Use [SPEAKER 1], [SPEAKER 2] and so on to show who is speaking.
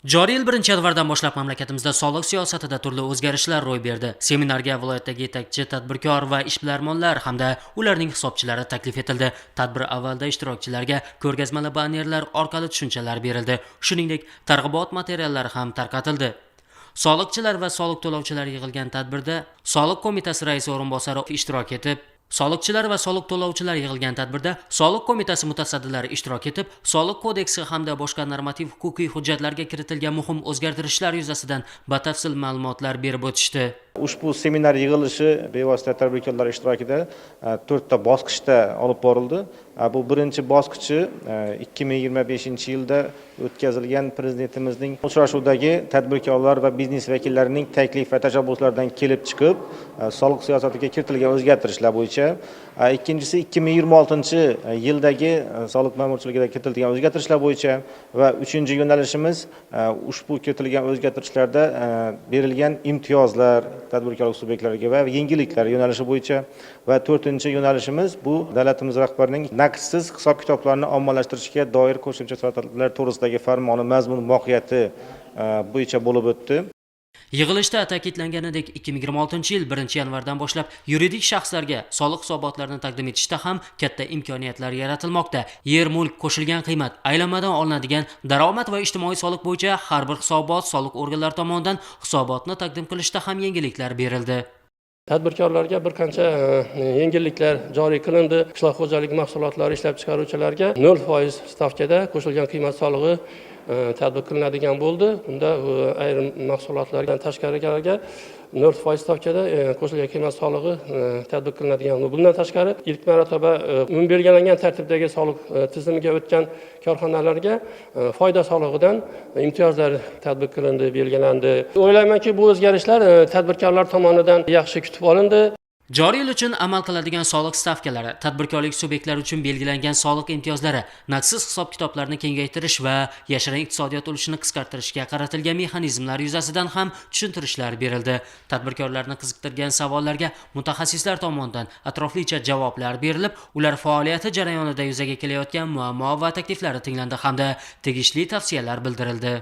[SPEAKER 1] Joriy yil 1-yanvardan boshlab mamlakatimizda soliq siyosatida turli o'zgarishlar ro'y berdi. Seminarga viloyatdagi yetakchi tadbirkor va ishbilarmonlar hamda ularning hisobchilari taklif etildi. Tadbir avvalida ishtirokchilarga ko'rgazmali bannerlar orqali tushunchalar berildi. Shuningdek, targ'ibot materiallari ham tarqatildi. Soliqchilar va soliq to'lovchilar yig'ilgan tadbirda Soliq qo'mitasi raisi o'rinbosari ishtirok etib, Soliqchilar va soliq to'lovchilar yig'ilgan tadbirda Soliq qo'mitasi mutasaddilari ishtirok etib, Soliq kodeksi hamda boshqa normativ huquqiy hujjatlarga kiritilgan muhim o'zgartirishlar yuzasidan batafsil ma'lumotlar berib o'tishdi.
[SPEAKER 2] Ushbu seminar yig'ilishi bevosita tadbirkorlar ishtirokida to'rtta bosqichda olib borildi. Bu birinchi bosqichi 2025-yilda o'tkazilgan Prezidentimizning uchrashuvdagi tadbirkorlar va biznes vakillarining taklif va tashabbuslaridan kelib chiqib, soliq siyosatiga kiritilgan o'zgartirishlar bo'yicha, ikkinchisi 2026-yildagi soliq ma'murchiligida kiritilgan o'zgartirishlar bo'yicha va uchinchi yo'nalishimiz ushbu kiritilgan o'zgartirishlarda berilgan imtiyozlar tadbirkorlik subyektlariga va yengilliklar yo'nalishi bo'yicha va to'rtinchi yo'nalishimiz bu davlatimiz rahbarining naqdsiz hisob kitoblarni ommalashtirishga doir qo'shimcha chora to'g'risidagi farmoni mazmun mohiyati bo'yicha bo'lib o'tdi.
[SPEAKER 1] Yig'ilishda ta'kidlanganidek, 2026-yil 1-yanvardan boshlab yuridik shaxslarga soliq hisobotlarini taqdim etishda ham katta imkoniyatlar yaratilmoqda. Yer, mulk, qo'shilgan qiymat, aylanmadan olinadigan daromad va ijtimoiy soliq bo'yicha har bir hisobot soliq organlari tomonidan hisobotni taqdim qilishda ham yengilliklar berildi.
[SPEAKER 3] Tadbirkorlarga bir qancha yengilliklar joriy qilindi. Qishloq xo'jalik mahsulotlari ishlab chiqaruvchilarga 0% stavkada qo'shilgan qiymat solig'i tatbiq qilinadigan bo'ldi. Bunda ayrim mahsulotlardan tashqarilarga 0% stavkada qo'shilgan qiymat solig'i tatbiq qilinadigan bo'ldi. Bundan tashqari, ilk marotaba umum belgilangan tartibdagi soliq tizimiga o'tgan korxonalarga foyda solig'idan imtiyozlar tatbiq qilindi, belgilandi. O'ylaymanki, bu o'zgarishlar tadbirkorlar tomonidan yaxshi kutib olindi.
[SPEAKER 1] Joriy yil uchun amal qiladigan soliq stavkalari, tadbirkorlik subyektlari uchun belgilangan soliq imtiyozlari, naqdsiz hisob-kitoblarni kengaytirish va yashirin iqtisodiyot ulushini qisqartirishga qaratilgan mexanizmlar yuzasidan ham tushuntirishlar berildi. Tadbirkorlarni qiziqtirgan savollarga mutaxassislar tomonidan atroflicha javoblar berilib, ular faoliyati jarayonida yuzaga kelayotgan muammo va takliflari tinglandi hamda tegishli tavsiyalar bildirildi.